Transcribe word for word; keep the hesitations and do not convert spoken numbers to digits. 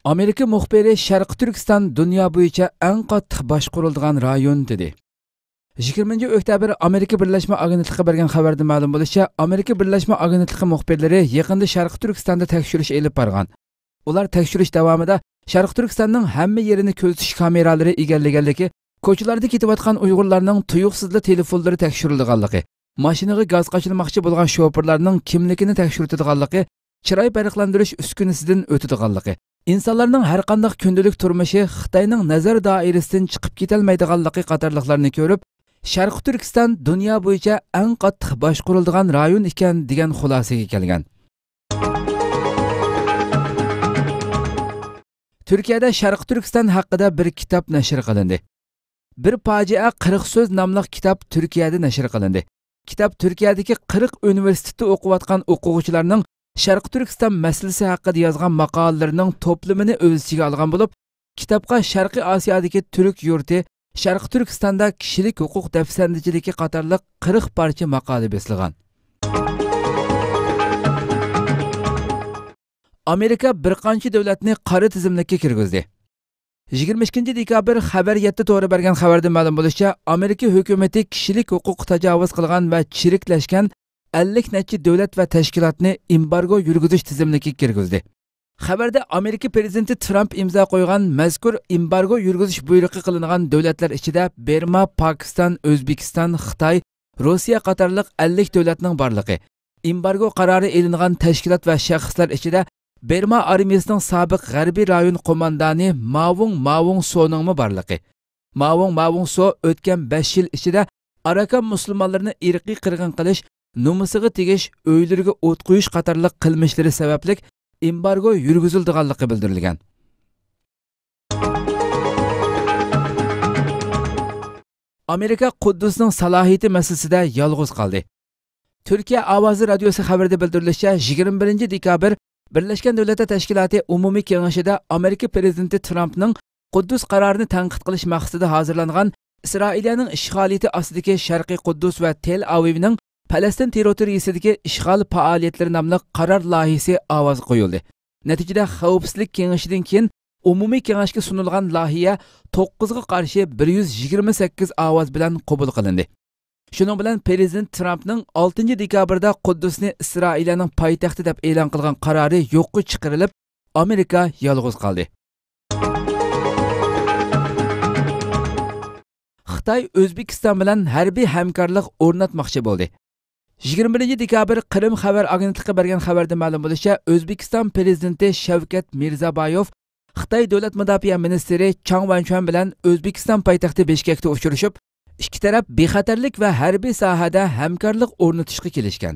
ئامېرىكا مۇخبىرى شەرقىي تۈركىستان دۇنيا بويىچە ئەڭ قاتتىق باشقۇرۇلىدىغان رايون، دېدى. يىگىرمىنچى ئۆكتەبىر ئامېرىكا بىرلەشمە ئاگېنتلىقى بەرگەن خەۋەردە مەلۇم بولۇشىچە، ئامېرىكا بىرلەشمە ئاگېنتلىقى مۇخبىرلىرى يېقىندا شەرقىي تۈركىستاندا تەكشۈرۈش ئېلىپ بارغان. ئۇلار تەكشۈرۈش داۋامىدا شەرقىي تۈركىستاننىڭ ھەممە يېرىنى كۆزىتىش كامېرالىرى ئىگىلىگەنلىكى، كوچىلاردا كېتىۋاتقان ئۇيغۇرلارنىڭ تۇيۇقسىزلا تېلېفونلىرى تەكشۈرۈلىدىغانلىقى، ماشىنىغا گاز قاچىلىماقچى بولغان شوپۇرلارنىڭ كىملىكىنى تەكشۈرتىدىغانلىقى، چىراي پەرقلەندۈرۈش ئۈسكۈنىسىدىن ئۆتىدىغانلىقى، ئىنسانلارنىڭ ھەرقانداق كۈندىلىك تۇرمۇشى خىتاينىڭ نەزەر دائىرىسىدىن چىقىپ كېتەلمەيدىغانلىقى قاتارلىقلارنى كۆرۈپ، شەرقىي تۈركىستان دۇنيا بويىچە ئەڭ قاتتىق باشقۇرۇلىدىغان رايون ئىكەن، دېگەن خۇلاسىگە كەلگەن. تۈركىيەدە شەرقىي تۈركىستان ھەققىدە بىر كىتاب نەشر قىلىندى. بىر پاجىئە قىرىق سۆز ناملىق كىتاب تۈركىيەدە نەشر قىلىندى. كىتاب تۈركىيەدىكى قىرىق ئۇنىۋېرسىتېتتا ئوقۇۋاتقان ئوقۇغۇچىلارنىڭ شەرقىي تۈركىستان مەسىلىسى ھەققىدە يازغان ماقالىلىرىنىڭ توپلىمىنى ئۆز ئىچىگە ئالغان بولۇپ، كىتابقا شەرقىي ئاسىيادىكى تۈرك يۇرتى، شەرقىي تۈركىستاندا كىشىلىك ھوقۇق دەپسەندىچىلىكى قاتارلىق قىرىق پارچە ماقالە بېسىلغان. ئامېرىكا بىر قانچە دۆلەتنى قارا تىزىملىككە كىرگۈزدى. يىگىرمە ئىككىنچى دېكابىر خەۋەر يەتتە تورى بەرگەن خەۋەردە مەلۇم بولۇشىچە، ئامېرىكا ھۆكۈمىتى كىشىلىك ھوقۇققا تاجاۋۇز قىلغان ۋە چىرىكلەشكەن ئەللىك نەچچە دۆلەت ۋە تەشكىلاتنى ئېمبارگو يۈرگۈزۈش تىزىملىكىگە كىرگۈزدى. خەۋەردە ئامېرىكا پىرېزىدېنتى ترامپ ئىمزا قويغان مەزكۇر ئېمبارگو يۈرگۈزۈش بۇيرۇقى قىلىنغان دۆلەتلەر ئىچىدە بېرما، پاكىستان، ئۆزبېكىستان، خىتاي، روسىيە قاتارلىق ئەللىك دۆلەتنىڭ بارلىقى، ئېمبارگو قارارى ئېلىنغان تەشكىلات ۋە شەخسلەر ئىچىدە بېرما ئارمىيىسىنىڭ سابىق غەربىي رايون قوماندانى ماۋۇڭ ماۋۇڭ سونىڭمۇ بارلىقى، ماۋۇڭ ماۋۇڭ سو ئۆتكەن بەش يىل ئىچىدە ئاراكان مۇسۇلمانلىرىنى ئىرقىي قىرغىن قىلىش، نومۇسىغا تېگىش، ئۆيلىرىگە ئوت قويۇش قاتارلىق قىلمىشلىرى سەۋەبلىك ئېمبارگو يۈرگۈزۈلىدىغانلىقى بىلدۈرۈلگەن. ئامېرىكا قۇددۇسنىڭ سالاھىيىتى مەسىلىسىدە يالغۇز قالدى. تۈركىيە ئاۋازى رادىيوسى خەۋىرىدە بىلدۈرۈلۈشىچە، يىگىرمە بىرىنچى دېكابىر بىرلەشكەن دۆلەتلەر تەشكىلاتى ئومۇمىي كېڭىشىدە ئامېرىكا پىرېزىدېنتى ترامپنىڭ قۇددۇس قارارىنى تەنقىد قىلىش مەقسىتىدە ھازىرلانغان ئىسرائىلىيەنىڭ ئىشغالىيىتى ئاستىدىكى شەرقىي قۇددۇس ۋە تېل ئاۋىۋنىڭ پەلەستىن تېررىتورىيىسىدىكى ئىشغال پائالىيەتلىرى ناملىق قارار لايىھىسى ئاۋازغا قويۇلدى. نەتىجىدە، خەۋپسىزلىك كېڭىشىدىن كېيىن ئومۇمىي كېڭەشكە سۇنۇلغان لايىھە توققۇزغا قارشى بىر يۈز يىگىرمە سەككىز ئاۋاز بىلەن قوبۇل قىلىندى. شۇنىڭ بىلەن پىرېزىدېنت ترامپنىڭ ئالتىنچى دېكابىردا قۇددۇسنى ئىسرائىلىيەنىڭ پايتەختى دەپ ئېلان قىلغان قارارى يوققا چىقىرىلىپ، ئامېرىكا يالغۇز قالدى. خىتاي ئۆزبېكىستان بىلەن ھەربىي ھەمكارلىق ئورناتماقچى بولدى. يىگىرمە بىرىنچى دېكابىر قىرىم خەۋەر ئاگېنتلىقى بەرگەن خەۋەردە مەلۇم بولۇشىچە، ئۆزبېكىستان پىرېزىدېنتى شەۋكەت مىرزابايېۋ خىتاي دۆلەت مۇداپىئە مىنىستىرى چاڭ ۋەنچۈەن بىلەن ئۆزبېكىستان پايتەختى بىشكەكتە ئۇچرىشىپ، ئىككى تەرەپ بىخەتەرلىك ۋە ھەربىي ساھەدە ھەمكارلىق ئورنىتىشقا كېلىشكەن.